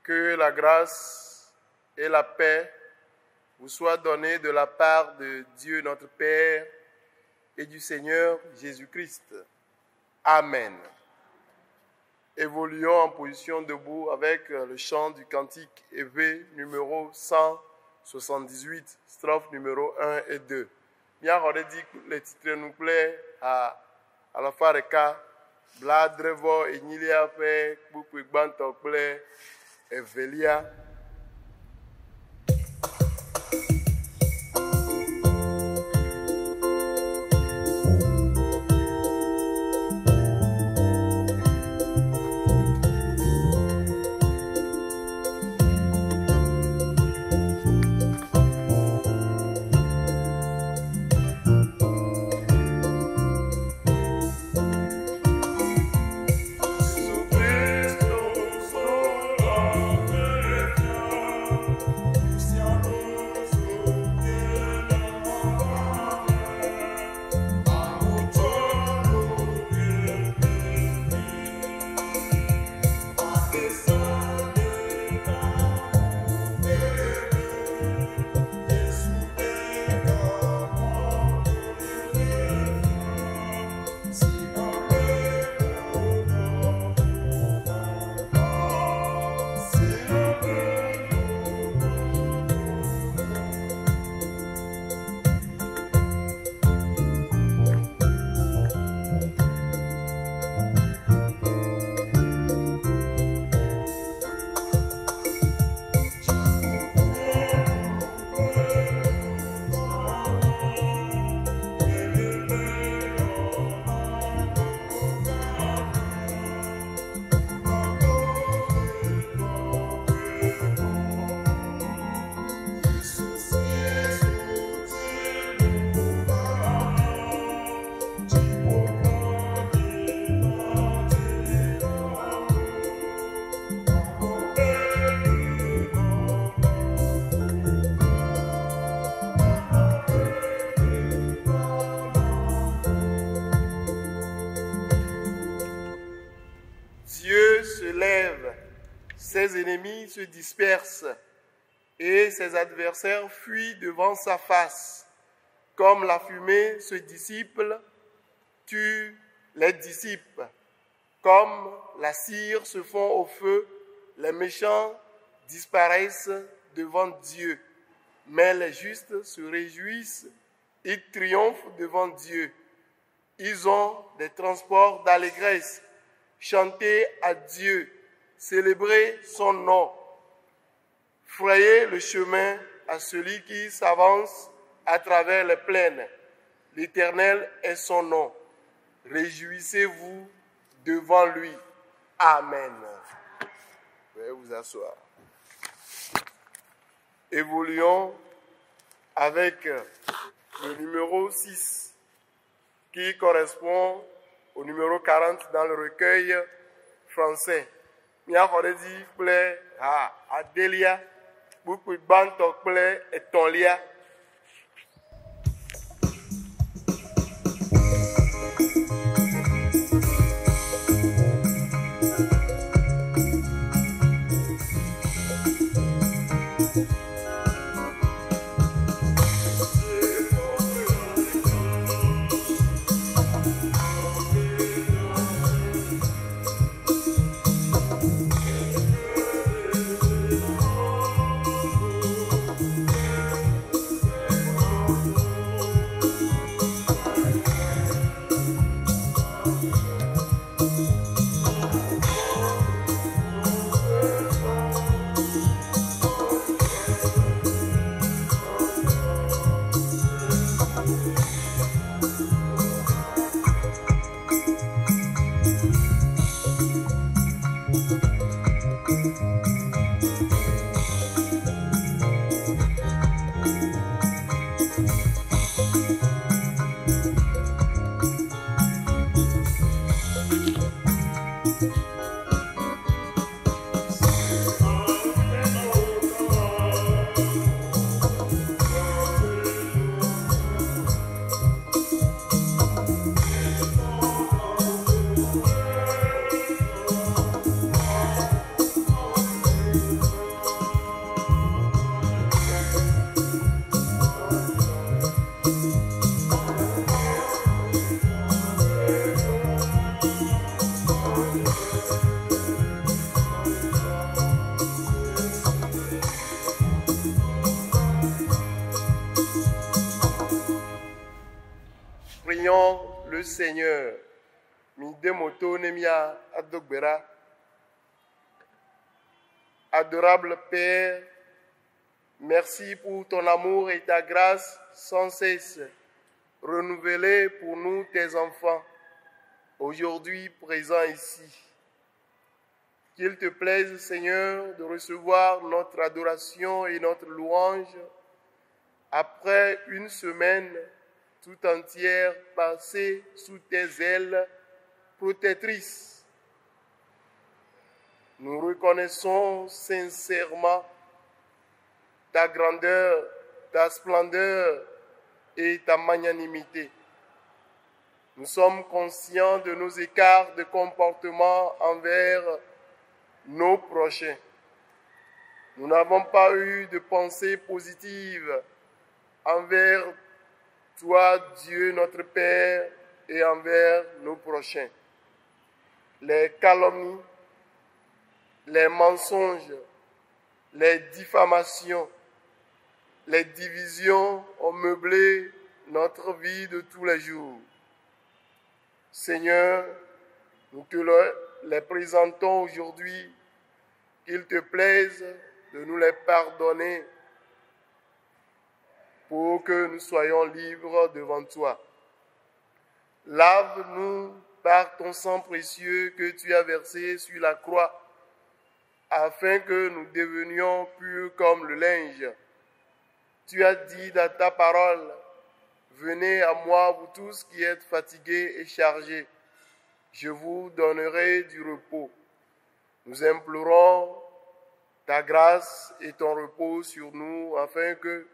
Que la grâce et la paix vous soient données de la part de Dieu notre Père et du Seigneur Jésus-Christ. Amen. Évoluons en position debout avec le chant du cantique élevé numéro 178, strophe numéro 1 et 2. Míaxɔ ɖe dzi le tsitrenu kple ha alafa ɖeka blaadre vɔ enyilia ƒe kpukpui gbãtɔ kple evelia. Dieu se lève, ses ennemis se dispersent et ses adversaires fuient devant sa face. Comme la fumée se dissipe, tu les dissipes. Comme la cire se fond au feu, les méchants disparaissent devant Dieu. Mais les justes se réjouissent, ils triomphent devant Dieu. Ils ont des transports d'allégresse. Chantez à Dieu, célébrez son nom. Frayez le chemin à celui qui s'avance à travers les plaines. L'Éternel est son nom. Réjouissez-vous devant lui. Amen. Veuillez vous asseoir. Évoluons avec le numéro 6 qui correspond au numéro 40 dans le recueil français. Míaxɔ ɖe dzi kple ha adelia, kpukpui gbãtɔ kple etɔ̃lia. Seigneur. Mide moto ne mia ado gbe ɖa. Adorable Père, merci pour ton amour et ta grâce sans cesse renouvelée pour nous, tes enfants, aujourd'hui présents ici. Qu'il te plaise, Seigneur, de recevoir notre adoration et notre louange après une semaine tout entière passée sous tes ailes protectrices. Nous reconnaissons sincèrement ta grandeur, ta splendeur et ta magnanimité. Nous sommes conscients de nos écarts de comportement envers nos prochains. Nous n'avons pas eu de pensée positive envers toi, Dieu notre Père, et envers nos prochains. Les calomnies, les mensonges, les diffamations, les divisions ont meublé notre vie de tous les jours. Seigneur, nous te les présentons aujourd'hui. Qu'il te plaise de nous les pardonner pour que nous soyons libres devant toi. Lave-nous par ton sang précieux que tu as versé sur la croix, afin que nous devenions purs comme le linge. Tu as dit dans ta parole, Venez à moi, vous tous qui êtes fatigués et chargés, je vous donnerai du repos. Nous implorons ta grâce et ton repos sur nous, afin que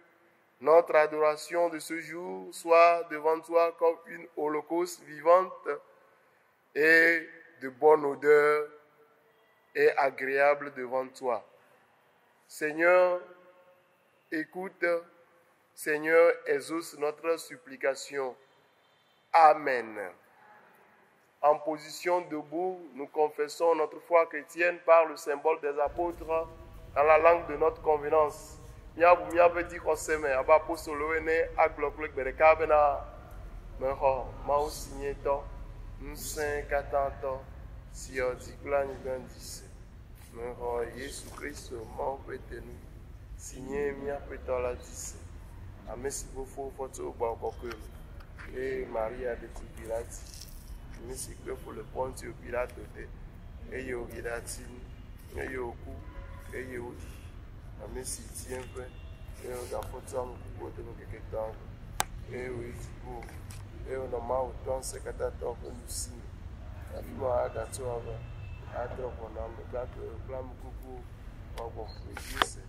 notre adoration de ce jour soit devant toi comme une holocauste vivante et de bonne odeur et agréable devant toi. Seigneur, écoute, Seigneur, exauce notre supplication. Amen. En position debout, nous confessons notre foi chrétienne par le symbole des apôtres dans la langue de notre convenance. Míabu míaƒe dzixɔse me abe apostolowo ene agblɔ kple gbe ɖeka bena mexɔ Mawu si nye Tɔ, ŋusẽ katã tɔ, si wɔ dzi kple anyigba dzi se. Mexɔ Yesu Kristo, Mawu ƒe tenu, si nye míaƒe Tɔ la dzi se. Ame si fofo fɔ tso gbɔgbɔ kɔkɔe me eye Maria ɖetugbui la dzi. Ame si kpe fu le Pontio Pilato te eye wòyi ɖe ati ŋu eye wòku eye woɖi. Ame si ti eƒe eye wògafɔ tso ame kukuwo dome ŋkeke etɔ̃a gbe eye wòyi dziƒo eye wònɔ Mawu Tɔ Ŋusẽkatãtɔ ƒe nusi me. Afi ma agatso ava adrɔ̃ ʋɔnu ame gbagbewo kple ame kukuwo. Gbɔgbɔ ƒoe dzi se.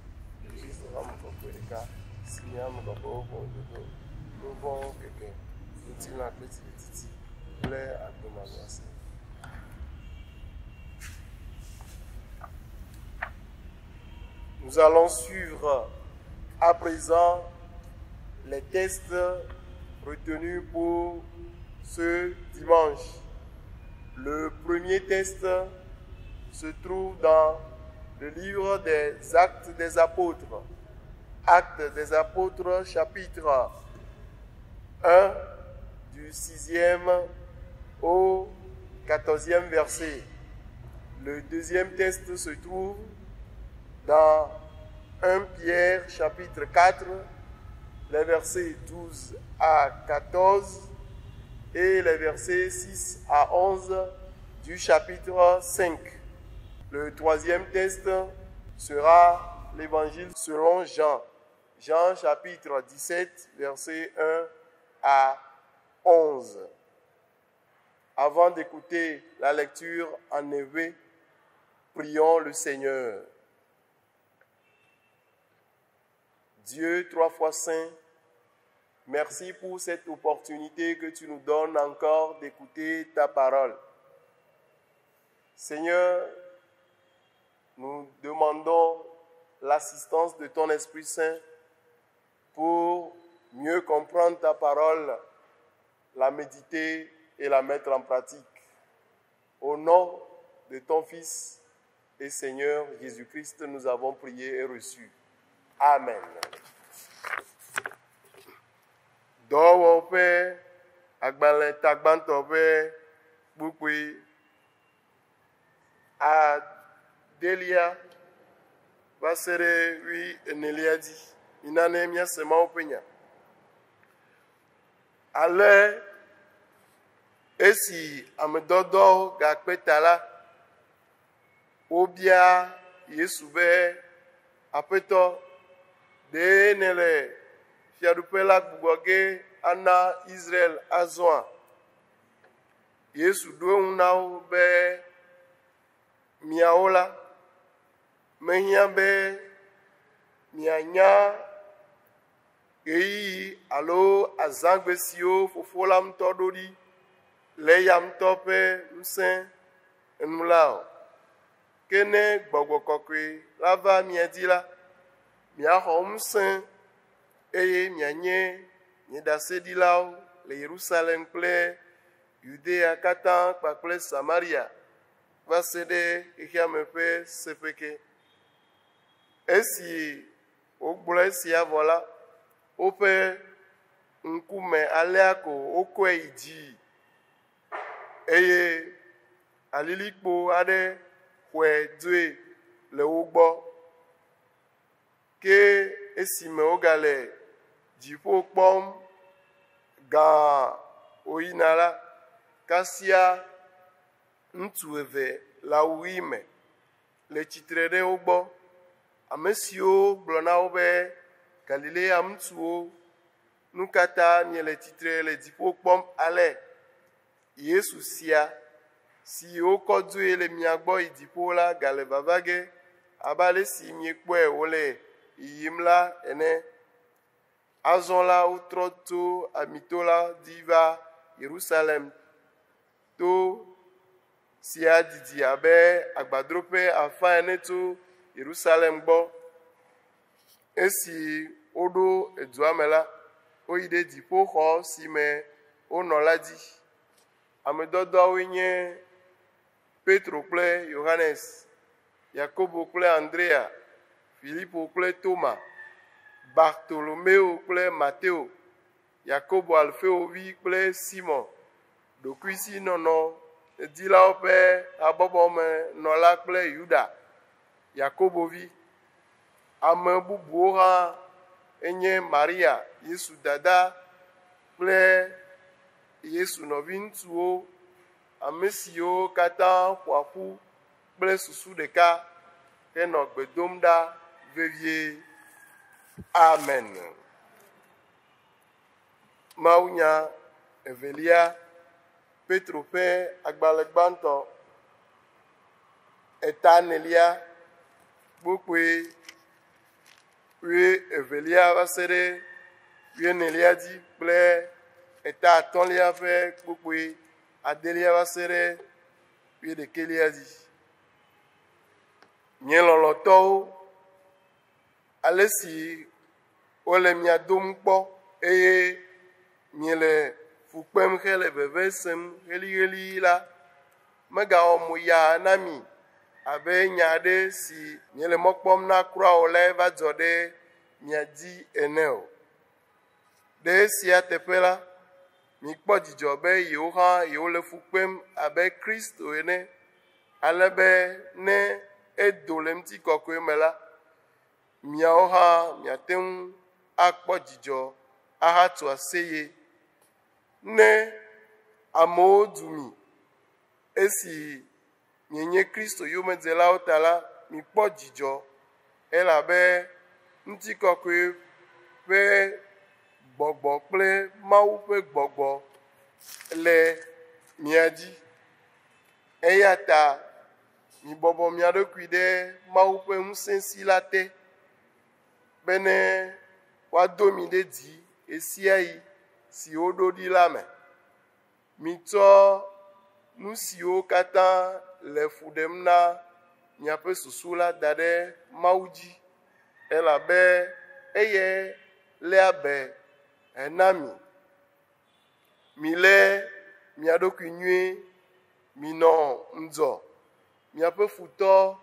Kristo ƒe ame kɔkɔe ɖeka si nye ame kɔkɔewo ƒe ŋudodo, nu vɔ̃wo keke, ŋutilã kple tsimetiti kple agbe mavɔ se. Nous allons suivre à présent les tests retenus pour ce dimanche. Le premier test se trouve dans le livre des Actes des Apôtres. Actes des Apôtres, chapitre 1, du 6e au 14e verset. Le deuxième test se trouve dans 1 Pierre, chapitre 4, les versets 12 à 14 et les versets 6 à 11 du chapitre 5. Le troisième test sera l'évangile selon Jean. Jean chapitre 17, versets 1 à 11. Avant d'écouter la lecture en éwé, prions le Seigneur. Dieu trois fois saint, merci pour cette opportunité que tu nous donnes encore d'écouter ta parole. Seigneur, nous demandons l'assistance de ton Esprit Saint pour mieux comprendre ta parole, la méditer et la mettre en pratique. Au nom de ton Fils et Seigneur Jésus-Christ, nous avons prié et reçu. Amen. Dɔwɔƒe. Agbalẽ ta gbãtɔ ƒe kpukpui adelia va se ɖe wuienelia dzi. Mina ne míase Mawu ƒe nya. Ale esi ame dɔdɔwo gakpe ta la, wobia Yesu be, Aƒetɔ, ɖe nèle fiaɖuƒe la gbugbɔ ge ana Israel azɔa? Yesu ɖo eŋu na wo be, Miawo la, mehiã be mianya ɣeyiɣi alo azãgbe siwo Fofo la ŋutɔ ɖo ɖi le eya ŋutɔ ƒe ŋusẽ nu la o. Ke ne Gbɔgbɔ Kɔkɔe la va mia dzi la, miaxɔ ŋusẽ eye mianye nye ɖaseɖilawo le Yerusalem kple Yudea katã kpakple Samaria va se ɖe xexeame ƒe seƒe ke. Esi wògblɔ esia vɔ la, woƒe ŋkume alea ko wokɔe yi dzii eye alilikpo aɖe xɔe dzoe le wo gbɔ. Ke esime wogale dziƒo kpɔm gãa wòyina la, kasia ŋutsu eve le awu ɣi me le tsitre ɖe wo gbɔ. Ame siwo gblɔ na wo be, Galilea ŋutsuwo, nu ka ta miele tsitre le dziƒo kpɔm ale? Yesu sia, si wokɔ dzoe le mia gbɔ yi dziƒo la gale vava ge abe ale si miekpɔe wòle yiyim la ene. Azɔ la wotrɔ tso Amito la dzi va Yerusalem to sia didi abe agbadroƒe afã ene tso Yerusalem gbɔ. Esi woɖo edua me la, woyi ɖe dziƒoxɔ si me wonɔ la dzi. Ame dɔdɔawoe nye Petro kple Yohanes, Yakobo kple Andrea, Filipo kple Toma, Bartolomeo kple Mateo, Yakobo Alfeo vi kple Simon, ɖokuisinɔnɔ dilawo ƒe habɔbɔ me nɔla kple Yuda, Yakobo vi. Ame bubuwo hã enye Maria, Yesu dada kple Yesu nɔviŋutsuwo, ame siwo katã ƒoa ƒu kple susu ɖeka henɔ gbe dom ɖa vevie. Amen. Mawunya evelia, Petro ƒe agbalẽ gbãtɔ, eta enelia, kpukpui wuievelia va se ɖe wuienelia dzi kple eta atɔ̃lia ƒe kpukpui adelia va se ɖe wuiɖekɛlia dzi. Nye lɔlɔ̃tɔwo, ale si wole mia dom kpɔ eye miele fu kpem hele veve sem ɣeliɣeli la, megawɔ mo yaa na mi abe nya aɖe si miele mɔ kpɔm na kura o lae va dzɔ ɖe mia dzi ene o. Ɖe esia teƒe la, mikpɔ dzidzɔ be yewo hã yewole fu kpem abe Kristo ene, ale be ne edo le ŋutikɔkɔe me la, miawo hã miate ŋu akpɔ dzidzɔ ahatso aseye. Ne amewo du mi esi mienye Kristo yomedzelawo ta la, mikpɔ dzidzɔ elabe ŋutikɔkɔe ƒe gbɔgbɔ kple Mawu ƒe gbɔgbɔ le mia dzi. Eya ta mibɔbɔ mia ɖokui ɖe Mawu ƒe ŋusẽ si la te bene woado mi ɖe dzi ɣesiaɣi si woɖo ɖi la me. Mitsɔ nu siwo katã le fu ɖem na miaƒe susu la da ɖe Mawu dzi, elabe eyae léa be na mi. Milé mia ɖokui nyuie, minɔ ŋudzɔ. Miaƒe futɔ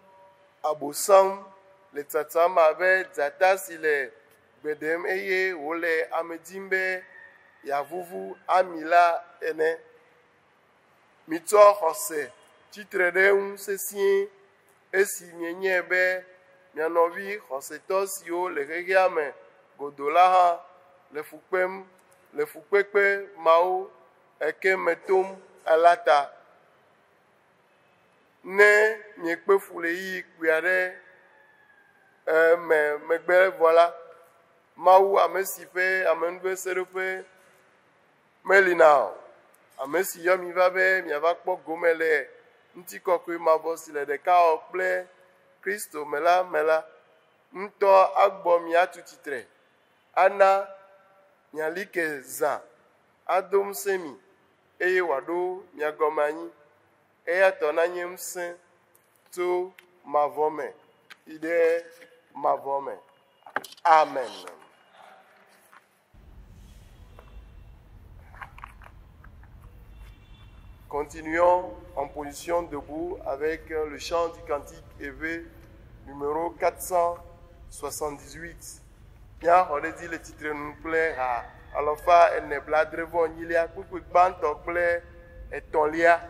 Abosam le tsatsam abe dzata si le gbe ɖem eye wòle ame dim be yeavuvu ami la ene. Mitsɔ xɔse tsitre ɖe eŋu sesĩe esi mienyae be mia nɔvi xɔsetɔ siwo le xexea me godoo la hã le fu kpem le fukpekpe mawo ke me tom la ta. Ne miekpe fu le ɣeyiɣi kpui aɖe me megbe vɔ la, Mawu, ame si ƒe amenuveseɖoƒe melina o, ame si yɔ mi va be miava kpɔ gome le ŋutikɔkɔe mavɔ si le ɖekawɔwɔ kple Kristo me la me la, ŋutɔ agbɔ mi atu tsitre, ana miali ke zã, ado ŋusẽ mi, eye wòaɖo mia gɔme anyi. Eya tɔ nanye ŋusẽ tso mavɔ me yi ɖe mavɔ me. Amen. Continuons en position debout avec le chant du cantique élevé numéro 478. Míaxɔ ɖe edzi le tsitrenu kple ha alafa ene blaadre vɔ enyilia, kpukpui gbãtɔ kple etɔ̃lia.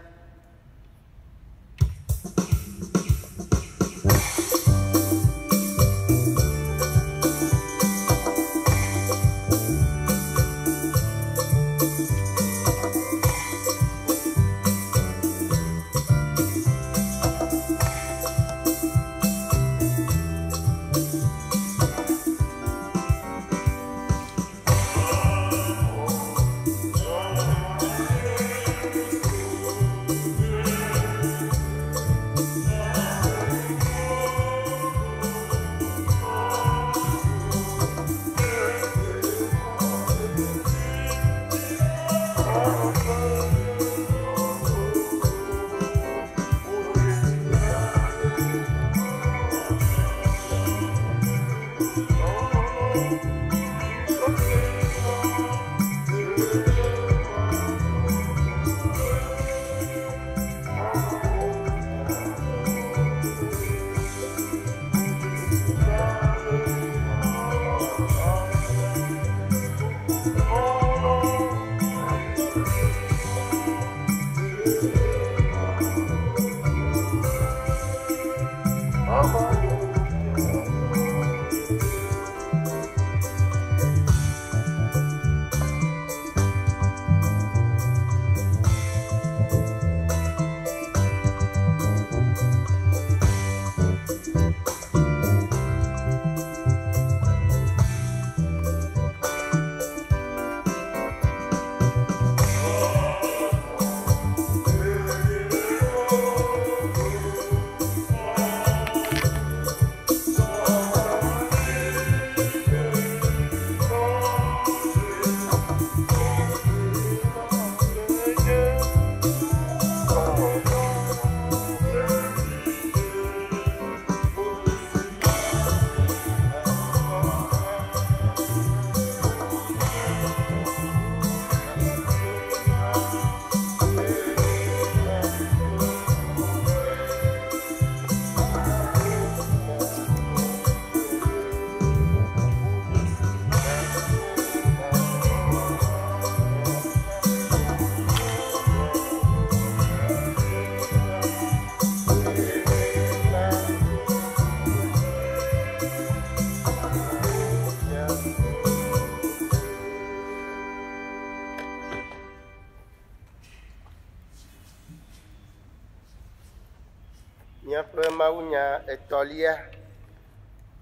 Míaƒe mawunya etɔ̃lia,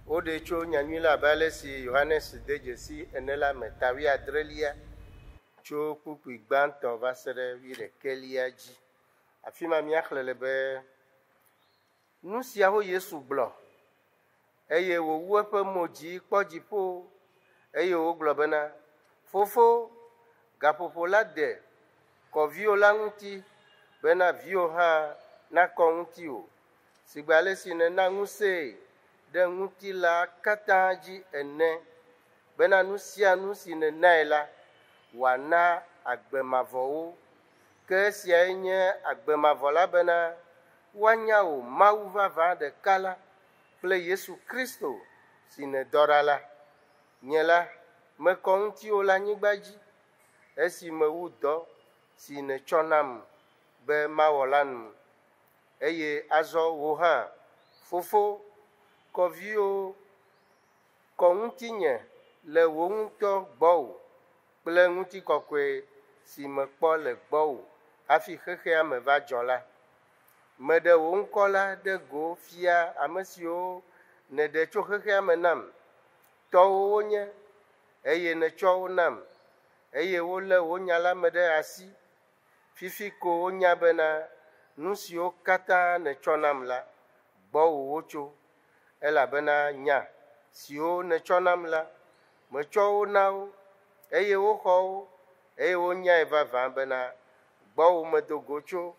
woɖee tso nyanyui la abe ale si Yohanes de dzesi ene la me, ta wuiadrelia, tso kpukpui gbãtɔ va se ɖe wuiɖekɛlia dzi. Afi ma míaxlẽ le be, Nu siawo Yesu gblɔ, eye wòwu eƒe mo dzi kpɔ dziƒo, eye wògblɔ bena, Fofo, gaƒoƒo la de, kɔ viwò la ŋuti, bena viwò hã nakɔ ŋutiwò, sigbe ale si nèna ŋusẽe ɖe ŋutilã katã dzi ene, bena nu sia nu si nènae la, wòana agbe mavɔ wo. Ke esiae nye agbe mavɔ la bena, woanya wò Mawu vavã ɖeka la kple Yesu Kristo si nèdɔ ɖa la. Nye la, mekɔ ŋutiwò le anyigba dzi, esi mewu dɔ si nètsɔ nam be mawɔ la nu. Eye azɔ wò hã, Fofo, kɔ viwò kɔ ŋutinye le wò ŋutɔ gbɔwò kple ŋutikɔkɔe si mekpɔ le gbɔwò hafi xexea me va dzɔ la. Meɖe wò ŋkɔ la ɖe go fia ame siwo nèɖe tso xexea me nam. Tɔwò wonye, eye nètsɔ wo nam, eye wolé wò nya la me ɖe asi. Fifi ko wonya bena nu siwo katã nètsɔ nam la, gbɔwò wotso, elabena nya siwo nètsɔ nam la, metsɔ wo na wo, eye woxɔ wo, eye wonyae vavã bena gbɔwò medo go tso,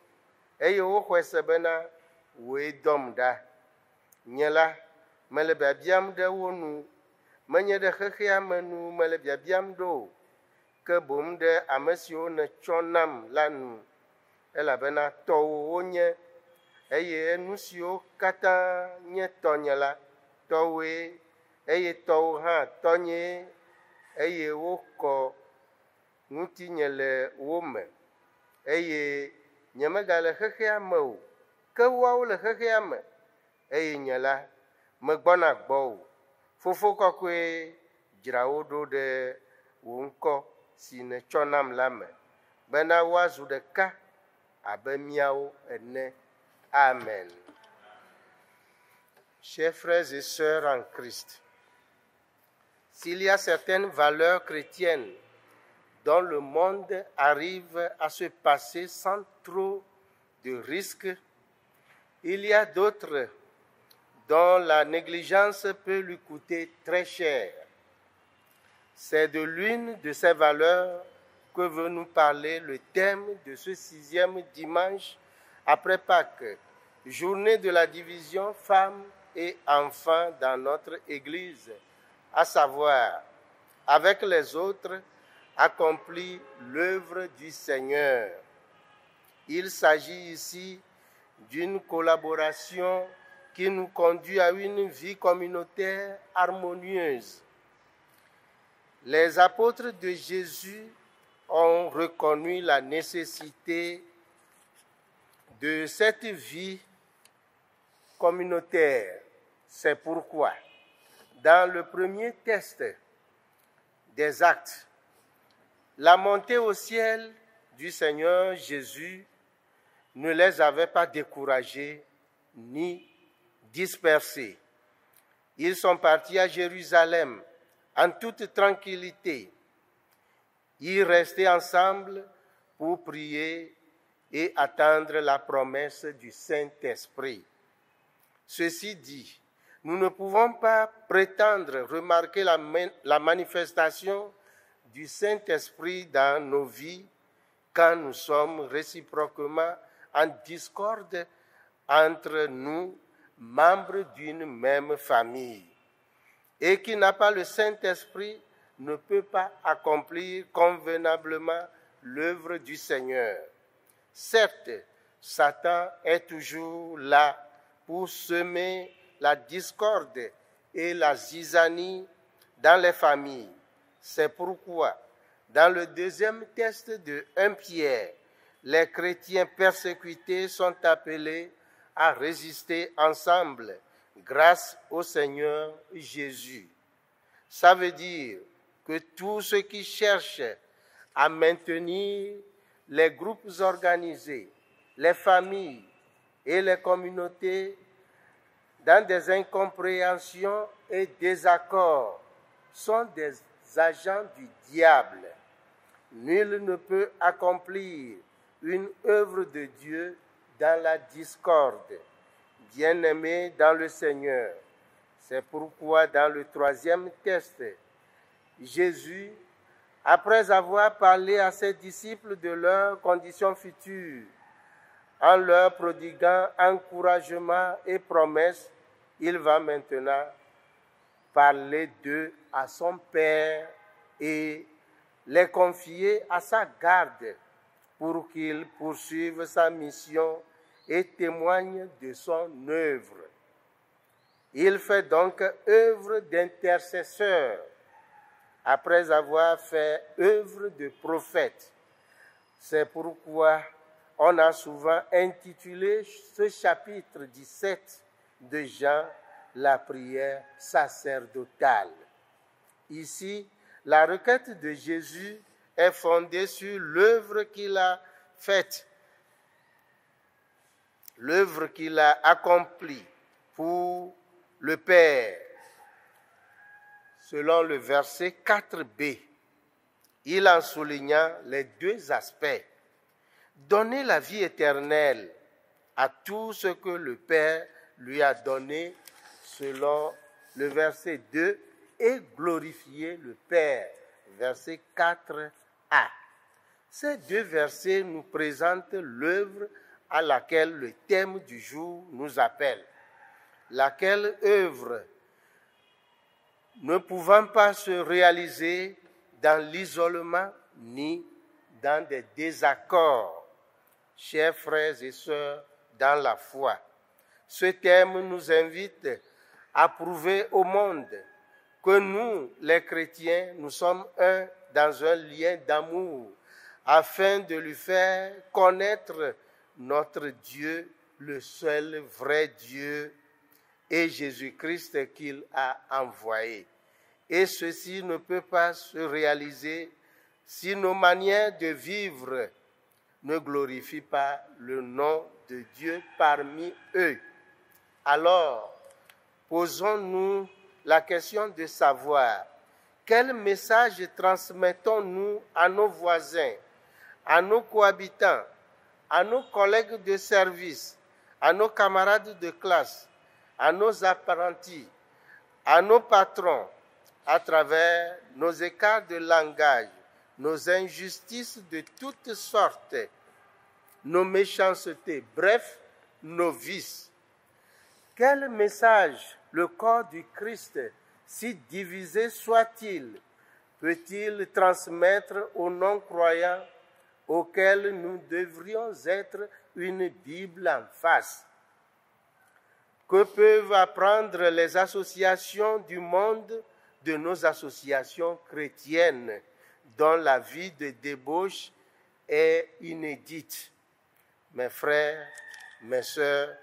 eye woxɔe se bena wòe dɔm ɖa. Nye la, mele biabiam ɖe wo nu, menye ɖe xexea me nu mele biabiam ɖo o, ke boŋ ɖe ame siwo nètsɔ nam la nu, elabena tɔwò wonye, eye nu siwo katã nye tɔnye la, tɔwòe, eye tɔwò hã tɔnyee, eye wokɔ ŋutinye le wo me. Eye nyemegale xexea me o, ke woawo le xexea me, eye nye la, megbɔna gbɔwò. Fofo kɔkɔe, dzra wo ɖo ɖe wò ŋkɔ si nètsɔ nam la me, bena woazu ɖeka abe míawo ene. Amen. Chers frères et sœurs en Christ, s'il y a certaines valeurs chrétiennes dont le monde arrive à se passer sans trop de risques, il y a d'autres dont la négligence peut lui coûter très cher. C'est de l'une de ces valeurs que veut nous parler le thème de ce sixième dimanche après Pâques, journée de la division femmes et enfants dans notre Église, à savoir, avec les autres, accomplir l'œuvre du Seigneur. Il s'agit ici d'une collaboration qui nous conduit à une vie communautaire harmonieuse. Les apôtres de Jésus ont reconnu la nécessité de cette vie communautaire. C'est pourquoi, dans le premier test des actes, la montée au ciel du Seigneur Jésus ne les avait pas découragés ni dispersés. Ils sont partis à Jérusalem en toute tranquillité. Ils restaient ensemble pour prier et attendre la promesse du Saint-Esprit. Ceci dit, nous ne pouvons pas prétendre remarquer la, la manifestation du Saint-Esprit dans nos vies quand nous sommes réciproquement en discorde entre nous, membres d'une même famille. Et qui n'a pas le Saint-Esprit ne peut pas accomplir convenablement l'œuvre du Seigneur. Certes, Satan est toujours là pour semer la discorde et la zizanie dans les familles. C'est pourquoi, dans le deuxième test de 1 Pierre, les chrétiens persécutés sont appelés à résister ensemble grâce au Seigneur Jésus. Ça veut dire que tous ceux qui cherchent à maintenir les groupes organisés, les familles et les communautés dans des incompréhensions et désaccords sont des agents du diable. Nul ne peut accomplir une œuvre de Dieu dans la discorde. Bien-aimé dans le Seigneur, c'est pourquoi dans le troisième test, Jésus, après avoir parlé à ses disciples de leur condition future, en leur prodiguant encouragement et promesses, il va maintenant parler d'eux à son Père et les confier à sa garde pour qu'il poursuive sa mission et témoigne de son œuvre. Il fait donc œuvre d'intercesseur. après avoir fait œuvre de prophète. C'est pourquoi on a souvent intitulé ce chapitre 17 de Jean la prière sacerdotale. Ici, la requête de Jésus est fondée sur l'œuvre qu'il a faite, l'œuvre qu'il a accomplie pour le Père. Selon le verset 4b, il en souligna les deux aspects. Donner la vie éternelle à tout ce que le Père lui a donné, selon le verset 2, et glorifier le Père, verset 4a. Ces deux versets nous présentent l'œuvre à laquelle le thème du jour nous appelle. Laquelle œuvre, ne pouvant pas se réaliser dans l'isolement ni dans des désaccords, chers frères et sœurs dans la foi. Ce thème nous invite à prouver au monde que nous, les chrétiens, nous sommes un dans un lien d'amour, afin de lui faire connaître notre Dieu, le seul vrai Dieu, et Jésus-Christ qu'il a envoyé. Et ceci ne peut pas se réaliser si nos manières de vivre ne glorifient pas le nom de Dieu parmi eux. Alors, posons-nous la question de savoir quel message transmettons-nous à nos voisins, à nos cohabitants, à nos collègues de service, à nos camarades de classe, à nos apprentis, à nos patrons, à travers nos écarts de langage, nos injustices de toutes sortes, nos méchancetés, bref, nos vices. Quel message le corps du Christ, si divisé soit-il, peut-il transmettre aux non-croyants auxquels nous devrions être une Bible en face? Que peuvent apprendre les associations du monde de nos associations chrétiennes, dont la vie de débauche est inédite? Mes frères, mes sœurs,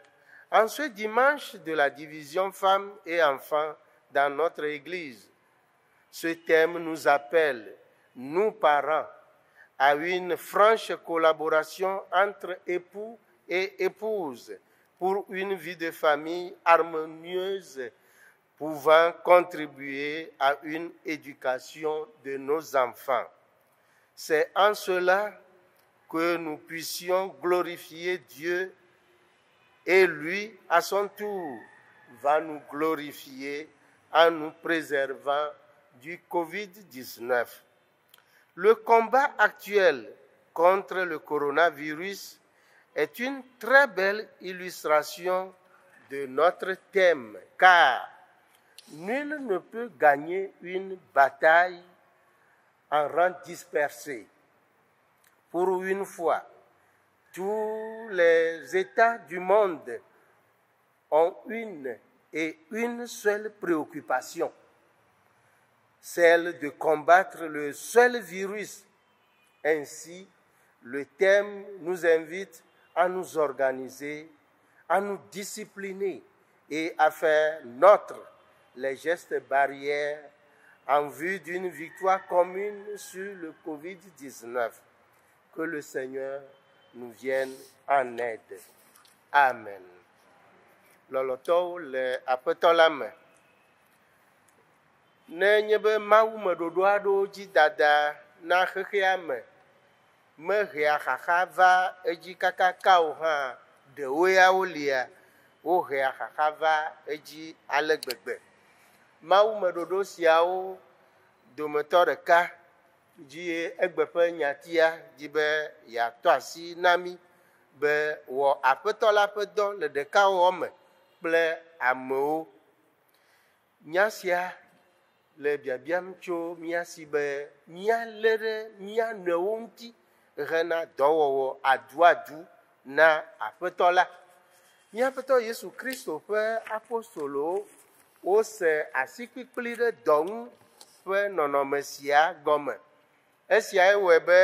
en ce dimanche de la division femmes et enfants dans notre Église, ce thème nous appelle, nous parents, à une franche collaboration entre époux et épouses pour une vie de famille harmonieuse pouvant contribuer à une éducation de nos enfants. C'est en cela que nous puissions glorifier Dieu et lui, à son tour, va nous glorifier en nous préservant du Covid-19. Le combat actuel contre le coronavirus est une très belle illustration de notre thème, car nul ne peut gagner une bataille en rang dispersé. Pour une fois, tous les États du monde ont une et une seule préoccupation, celle de combattre le seul virus. Ainsi, le thème nous invite à nous organiser, à nous discipliner et à faire notre les gestes barrières en vue d'une victoire commune sur le Covid-19. Que le Seigneur nous vienne en aide. Amen. Lɔlɔtɔwo le Aƒetɔ la me. Ne nye be mawumeɖoɖo aɖewo dzi dada na xexea me mehea xaxa va edzi kakaka o hã, ɖewo ya wolia, wohea xaxa va edzi ale gbegbe. Mawumeɖoɖo siawo dometɔ ɖeka dzi egbe ƒe nyatia dzi be yeatɔ asi na mí be wɔ Aƒetɔ la ƒe dɔ le ɖekawɔwɔ me kple amewo. Nya sia le biabiam tso mía si be míalé ɖe mía nɔewo ŋuti hena dɔwɔwɔ aduadu na Aƒetɔ la. Mía Aƒetɔ Yesu Kristo ƒe apostolowo wose asikpikpli ɖe dɔ ŋu ƒe nɔnɔme sia gɔme. Esiae wɔe be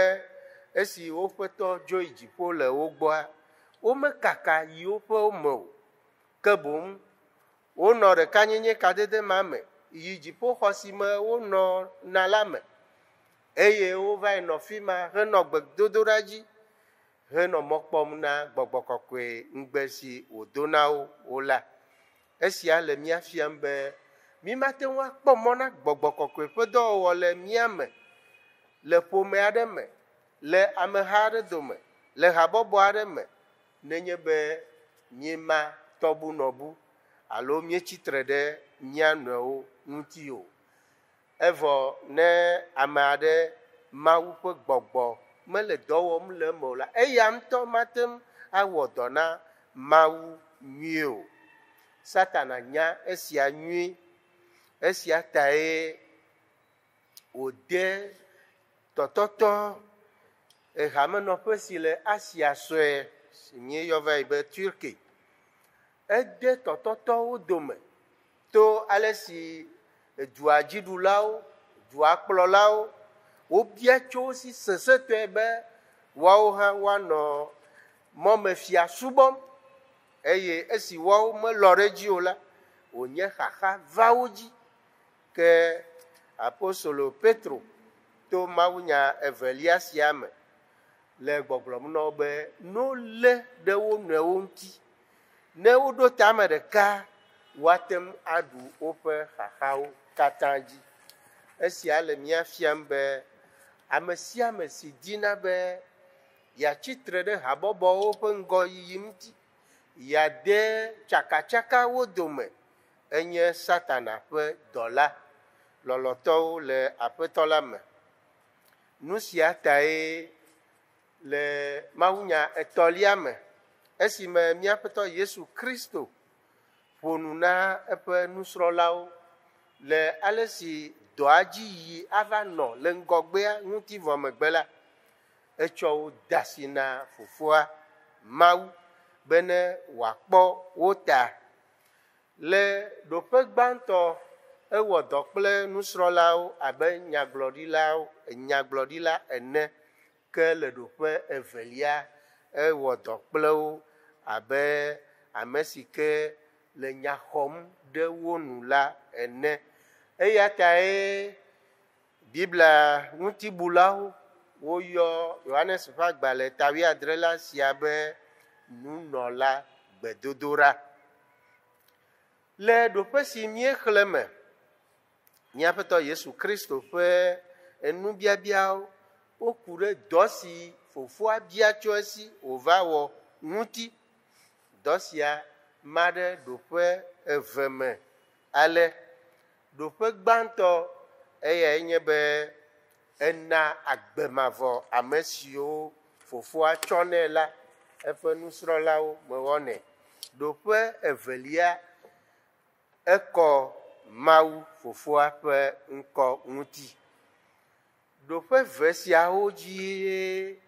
esi woƒe tɔ dzo yi dziƒo le wo gbɔa, womekaka yi woƒewo me o. Ke boŋ wonɔ ɖekanyenye kadede ma me yi dziƒoxɔ si me wonɔ na la me eye wovae nɔ fi ma henɔ gbedodoɖa dzi henɔ mɔ kpɔm na gbɔgbɔ kɔkɔe ŋugbe si wòdo na wo la. Esia le mía fiam be mímate ŋu akpɔ mɔ na gbɔgbɔ kɔkɔe ƒe dɔwɔwɔ le mía me, le ƒome aɖe me, le ameha aɖe dome, le habɔbɔ aɖe me nenye be míema tɔbunɔbu alo míetsi tre ɖe mía nɔewo ŋuti o. Evɔ ne ame aɖe Mawu ƒe gbɔgbɔ mele dɔ wɔm le eme o la, eya ŋutɔ mate ŋu awɔ dɔ na Mawu nyuie o. Satana nya esia nyuie. Esia tae wòde tɔtɔtɔ ehamenɔƒe si le Asia Sue si míeyɔ va yi be Turkey. Ede tɔtɔtɔwo dome to ale si dua dziɖulawo, dua kplɔlawo wobia tso wo si sesẽtɔe be woawo hã woanɔ mɔmefia subɔm eye esi woawo melɔ̃ ɖe edzi o la, wònye xaxa va wo dzi. Ke apostolo Petro to mawunya evelia sia me le gbɔgblɔm na wo be ne wolé ɖe wo nɔewo ŋuti, ne woɖo tame ɖeka, woate ŋu aɖu woƒe xaxawo katã dzi. Esia le mía fiam be ame sia ame si dina be yeatsi tre ɖe habɔbɔwo ƒe ŋgɔyiyi ŋuti, yeade tsakatsaka wo dome, enye Satana ƒe dɔla. Lɔlɔ̃tɔwo le Aƒetɔ la me. Nu sia tae le mawunya etɔ̃lia me, esime mía Aƒetɔ Yesu Kristo ƒo nu na eƒe nusrɔ̃lawo le ale si dɔa dzi yiyi ava nɔ le ŋgɔgbea ŋuti vɔ megbe la, etsɔ wo de asi na Fofoa, Mawu, bene wòakpɔ wo ta. Le ɖoƒe gbãtɔ, ewɔ dɔ kple nusrɔ̃lawo abe nyagblɔɖilawo, nyagblɔɖila ene, ke le ɖoƒe evelia, ewɔ dɔ kple wo abe ame si ke le nya xɔm ɖe wo nu la ene. Eya tae Biblia ŋutibulawo woyɔ Yohanes ƒe agbalẽ ta wuiadre la sia be nunɔla gbedodoɖa. Le ɖoƒe si míexlẽ me, mía Aƒetɔ Yesu Kristo ƒe enubiabiawo woku ɖe dɔ si Fofoa bia tso esi wòva wɔ ŋuti. Dɔ sia ma ɖe ɖoƒe eve me ale. Ɖoƒe gbãtɔ eyae nye be ena agbe mavɔ ame siwo Fofoa tsɔ nɛ la, eƒe nusrɔ̃lawo mewɔnɛ. Ɖoƒe evelia, ekɔ Mawu Fofoa ƒe ŋkɔ ŋuti. Ɖoƒe eve siawo dzie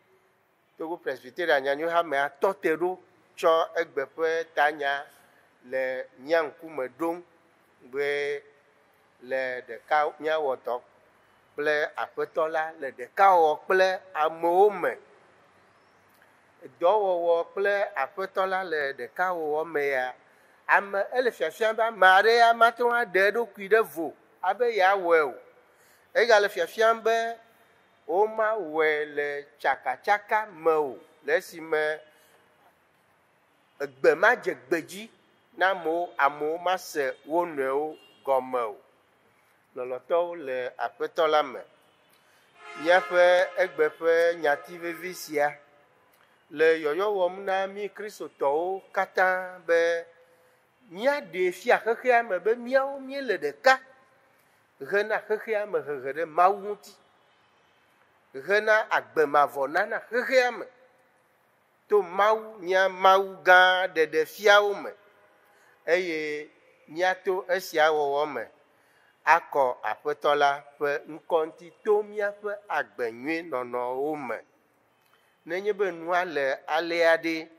Togo Presbyterian Nyanyuihamea tɔ te ɖo tsɔ egbe ƒe tanya le mía ŋkume ɖom be le ɖeka míawɔ dɔ kple Aƒetɔ la le ɖekawɔwɔ kple amewo me. Dɔwɔwɔ kple Aƒetɔ la le ɖekawɔwɔ me ya, ame ele fiafiam be ame aɖe ya mate ŋu aɖe eɖokui ɖe vo abe yeawɔe o. Egale fiafiam be womawɔe le tsakatsaka me o, le esime egbe madze gbe dzi na amewo, amewo mase wo nɔewo gɔme o. Lɔlɔ̃tɔwo le Aƒetɔ la me, míaƒe egbe ƒe nyati vevi sia le yɔyɔ wɔm na mí Kristotɔwo katã be míaɖee fia xexea me be míawo míele ɖeka hena xexea me hehe ɖe Mawu ŋuti, hena agbe mavɔ nana xexea me to Mawu, mía Mawu gã ɖeɖe fiawo me, eye míato esia wɔwɔ me akɔ Aƒetɔ la ƒe ŋkɔ ŋuti to míaƒe agbe nyui nɔnɔwo me. Nenye be nua le alea ɖe,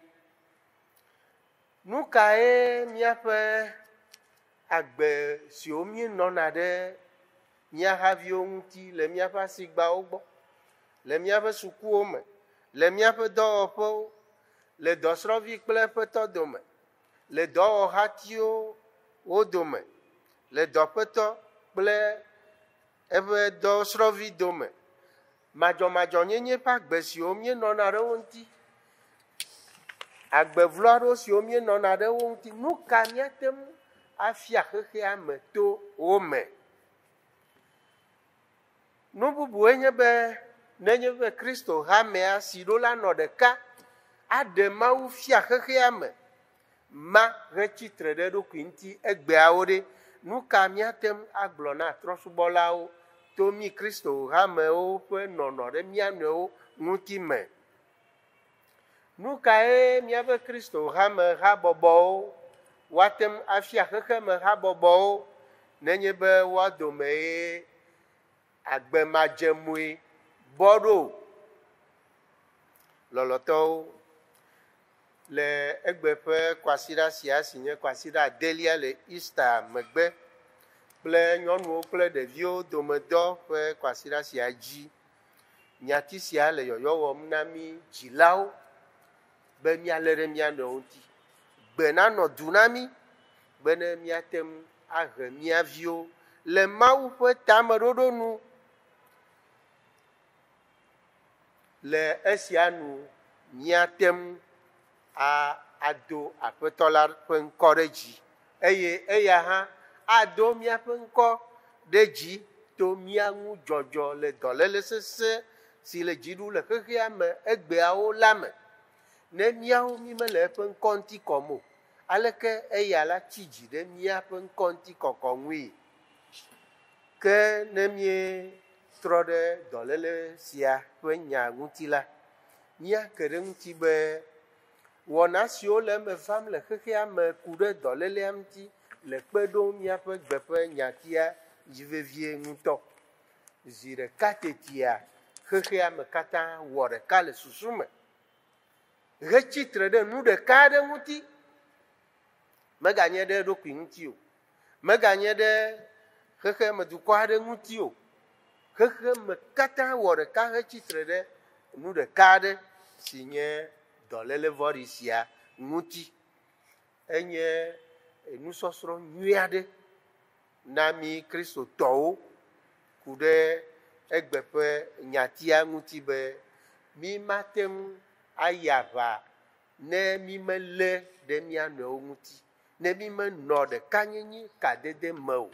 nu kae míaƒe agbe siwo míenɔna ɖe mía haviwo ŋuti le míaƒe asigbawo gbɔ, le míaƒe sukuwo me, le míaƒe dɔwɔƒewo, le dɔsrɔ̃vi kple eƒetɔ dome, le dɔwɔhatiwo wo dome, le dɔƒetɔ kple eƒe dɔsrɔ̃vi dome. Madzɔmadzɔnyenye ƒe agbe siwo míenɔna ɖe wo ŋuti, agbe vlo aɖewo siwo míenɔna ɖe wo ŋuti, nu ka míate ŋu afia xexea me to wo me? Nu bubue nye be nenye be Kristo hamea si ɖo la nɔ ɖeka aɖe Mawu fia xexea me ma hetsi tre ɖe eɖokui ŋuti egbeawo ɖe, nu ka míate ŋu agblɔ na trɔ̃subɔlawo to mí Kristo hamewo ƒe nɔnɔ ɖe mía nɔewo ŋuti me? Nu kae míaƒe Kristo hame habɔbɔwo woate ŋu afia xexeme habɔbɔwo nenye be woa dome ye agbe madzemɔe bɔ ɖo? Lɔlɔ̃tɔwo, le egbe ƒe kwasiɖa sia si nye kwasiɖa adelia le Easter megbe kple nyɔnuwo kple ɖeviwo domedɔ ƒe kwasiɖa sia dzi, nyati sia le yɔyɔ wɔm na mí dzilawo be míalé ɖe mía nɔewo ŋuti. Gbe nanɔ du na mí bene míate ŋu ahe mía viwo le Mawu ƒe tameɖoɖo nu. Le esia nu míate ŋu ado Aƒetɔ la ƒe ŋkɔ ɖe dzi eye eya hã ado míaƒe ŋkɔ ɖe dzi to mía ŋu dzɔdzɔ le dɔléle sesẽ si le dzi ɖum le xexea me egbeawo la me. Ne míawo mí mele eƒe ŋkɔ ŋuti kɔm o, aleke eya la tsi dzi ɖe míaƒe ŋkɔ ŋuti kɔkɔ ŋui? Ke ne míetrɔ ɖe dɔléle sia ƒe nya ŋuti la, míake ɖe ŋuti be wɔna siwo le eme vam le xexea me ku ɖe dɔlélea ŋuti le kpe ɖom míaƒe gbe ƒe nyatia dzi vevie ŋutɔ. Zi ɖeka tetia, xexea me katã wɔ ɖeka le susu me hetsi tre ɖe nu ɖeka aɖe ŋuti. Meganye ɖe eɖokui ŋuti o, meganye ɖe xexeme dukɔ aɖe ŋuti o. Xexeme katã wɔ ɖeka hetsi tre ɖe nu ɖeka aɖe si nye dɔléle vɔ̃ɖi sia ŋuti. Enye nusɔsrɔ̃ nyui aɖe na mí Kristotɔwo ku ɖe egbe ƒe nyatia ŋuti be mí mate ŋu ayi aʋa ne mí melé ɖe mía nɔewo ŋuti, ne mí menɔ ɖekanyenye kadede me o.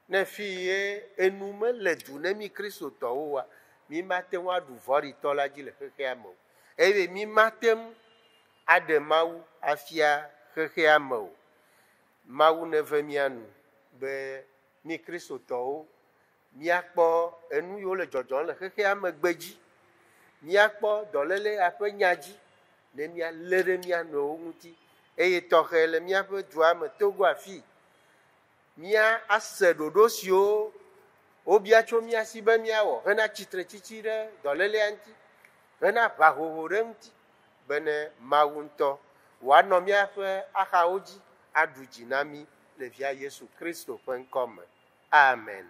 Ne fi ye enu mele du ne mí Kristotɔwo oa, mí mate ŋu aɖu vɔ̃ɖitɔ la dzi le xexea me o eye mí mate ŋu aɖe Mawu afia xexea me o. Mawu neve mía nu be mí Kristotɔwo míakpɔ enu yiwo le dzɔdzɔm le xexea me gbe dzi, míakpɔ dɔléle ya ƒe nya dzi ne míalé ɖe mía nɔewo ŋuti eye tɔxɛ le míaƒe dua me Togo afii mía ase ɖoɖo siwo wobia tso mía si be míawɔ hena tsitretsitsi ɖe dɔlélea ŋuti, hena ʋahoho ɖe ŋuti bene Mawu ŋutɔ wòanɔ míaƒe axawo dzi aɖu dzi na mí le via Yesu Kristo ƒe ŋkɔ me. Amen.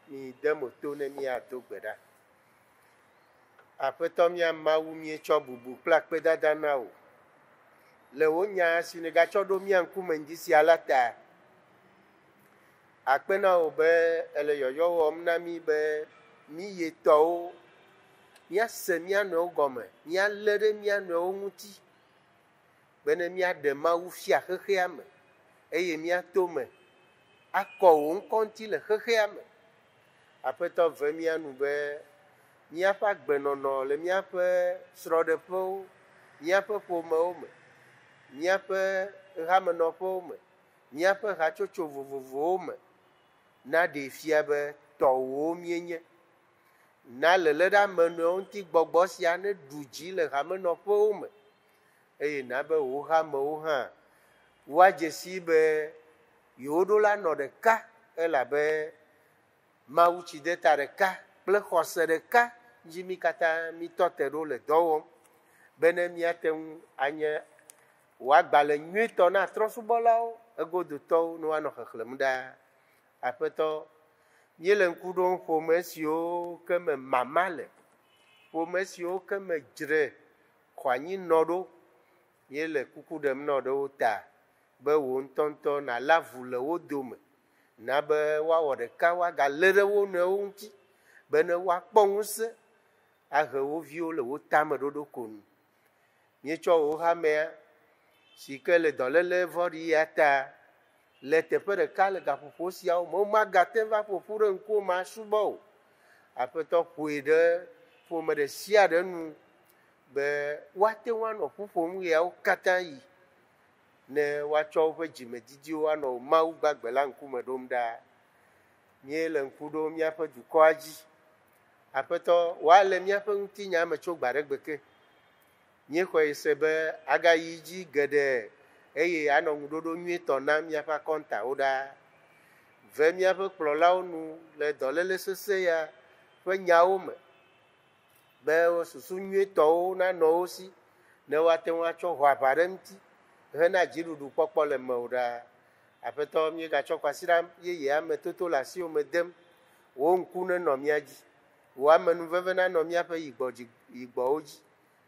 Mi de mo to ne míado gbe ɖa. Aƒetɔ mía Mawu, míetsɔ bubu kple akpedada na wò le wò nya si nègatsɔ ɖo mía ŋkume ŋdi sia la ta. Akpe na wò be ele yɔyɔ wɔm na mí be mí ye tɔwo míase mía nɔewo gɔme, míalé ɖe mía nɔewo ŋuti bene míaɖe Mawu fia xexea me eye míato me akɔ wò ŋkɔ ŋuti le xexea me. Aƒetɔ ve mía nu be míaƒe agbenɔnɔ le míaƒe srɔ̃ɖeƒewo, míaƒe ƒomewo me, míaƒe hamenɔƒewo me, míaƒe hatsotso vovovowo me naɖee fia be tɔwòwo míenye. Na lelé ɖe ame nɔewo ŋuti gbɔgbɔ sia neɖu dzi le hamenɔƒewo me eye na be wò hamewo hã woadze sii be yewo ɖo la nɔ ɖeka elabe Mawu tsideta ɖeka kple xɔse ɖeka dzi mí katã mítɔ te ɖo le dɔ wɔm bene míate ŋu anye wò agbalẽ nyuitɔ na trɔ̃subɔlawo, egodotɔwo ne woanɔ xexlẽm ɖaa. Aƒetɔ, Míele ŋku ɖom ƒome siwo ke me mama le, ƒome siwo ke me dzre xɔ anyi nɔ ɖo. Míele kuku ɖem nɔ ɖe wo ta be wò ŋutɔŋutɔ nàlé avu le wo dome na be woawɔ ɖeka woagalé ɖe wo nɔewo ŋuti bene woakpɔ ŋusẽ ahe wo viwo le wo tameɖoɖo ko nu. Míetsɔ wò hamea si ke le dɔléle vɔ̃ɖi ya ta le teƒe ɖeka le gaƒoƒo siawo me womagate va ƒo ƒu ɖe ŋkuwò me asubɔ o. Aƒetɔ ƒoe ɖe ƒome ɖe sia ɖe nu be woate ŋu anɔ ƒu ƒom ɣeawo katã yi ne woatsɔ woƒe dzimedidiwo anɔ Mawu gbagbe la ŋkume ɖom ɖaa. Míele ŋku ɖom míaƒe dukɔa dzi. Aƒetɔ, woalé míaƒe ŋutinya me tso gbe aɖe gbe ke. Míexɔe se be agayi dzi geɖe eye anɔ ŋuɖoɖo nyuietɔ na míaƒe akɔntawo ɖaa. Ve míaƒe kplɔlawo nu le dɔléle sesẽ ya ƒe nyawo me be susu nyuietɔwo nanɔ wo si ne woate ŋu atsɔ ho aʋa ɖe ŋuti hena dziɖuɖu kpɔkpɔ le mewò ɖaa. Aƒetɔ, míegatsɔ kwasiɖa yeyea me toto le asiwò me dem. Wò ŋku nenɔ mía dzi. Wò amenuveve nanɔ míaƒe yigbɔwo dzi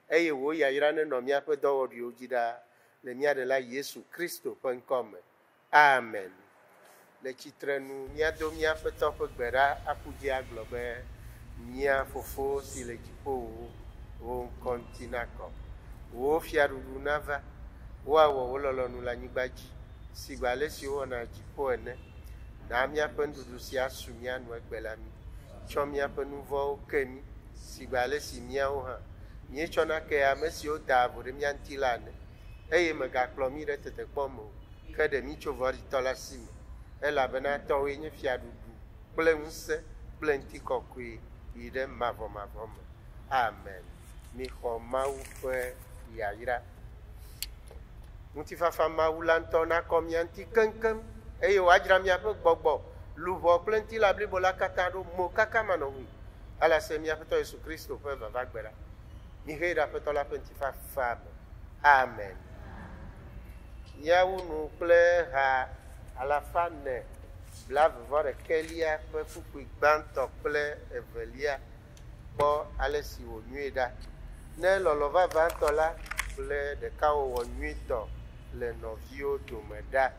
eye wò yayra nenɔ míaƒe dɔwɔɖuiwo dzi ɖaa le mía ɖela Yesu Kristo ƒe ŋkɔ me. Amen. Le tsitrenu míado míaƒetɔ ƒe gbe ɖa aƒu dzi agblɔ be mía fofo si le dziƒowo, wò ŋkɔ ŋuti nakɔ. Wò fiaɖuɖu nava. Woawɔ wò lɔlɔ̃nu le anyigba dzi sigbe ale si wowɔna le dziƒo ene. Na míaƒe nuɖuɖu sia su mía nu egbe la mí. Tsɔ míaƒe nu vɔ̃wo ke mí sigbe ale si míawo hã míetsɔna ke ame siwo daa vo ɖe mía ŋuti la ene. Eye mègakplɔ mí ɖe tetekpɔ me o, ke ɖe mí tso vɔ̃ɖitɔ la si me. Elabena tɔwòe nye fiaɖuɖu kple ŋusẽ kple ŋutikɔkɔe yi ɖe mavɔmavɔ me. Amen. Mixɔ Mawu ƒe yayra. Ŋutifafa Mawu la ŋutɔ nakɔ mia ŋuti keŋkeŋ eye wòadzra miaƒe gbɔgbɔ, luʋɔ kple ŋutilã blibo la katã ɖo mo kaka manɔŋui. Alase mía Aƒetɔ Yesu Kristo ƒe vava gbe ɖa. Mihee ɖe Aƒetɔ la ƒe ŋutifafa me. Amen. Míawu nu kple ha alafa ene blaeve-vɔ-ɖekɛlia ƒe kpukpui gbãtɔ kple evelia. Kpɔ ale si wònyoe ɖa. Ne lɔlɔ̃ vavãtɔ la kple ɖekawɔwɔ nyuitɔ le nɔviwo dome ɖa.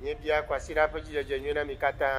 Míebia kwasiɖa ƒe dzidzedze nyui na mi katã.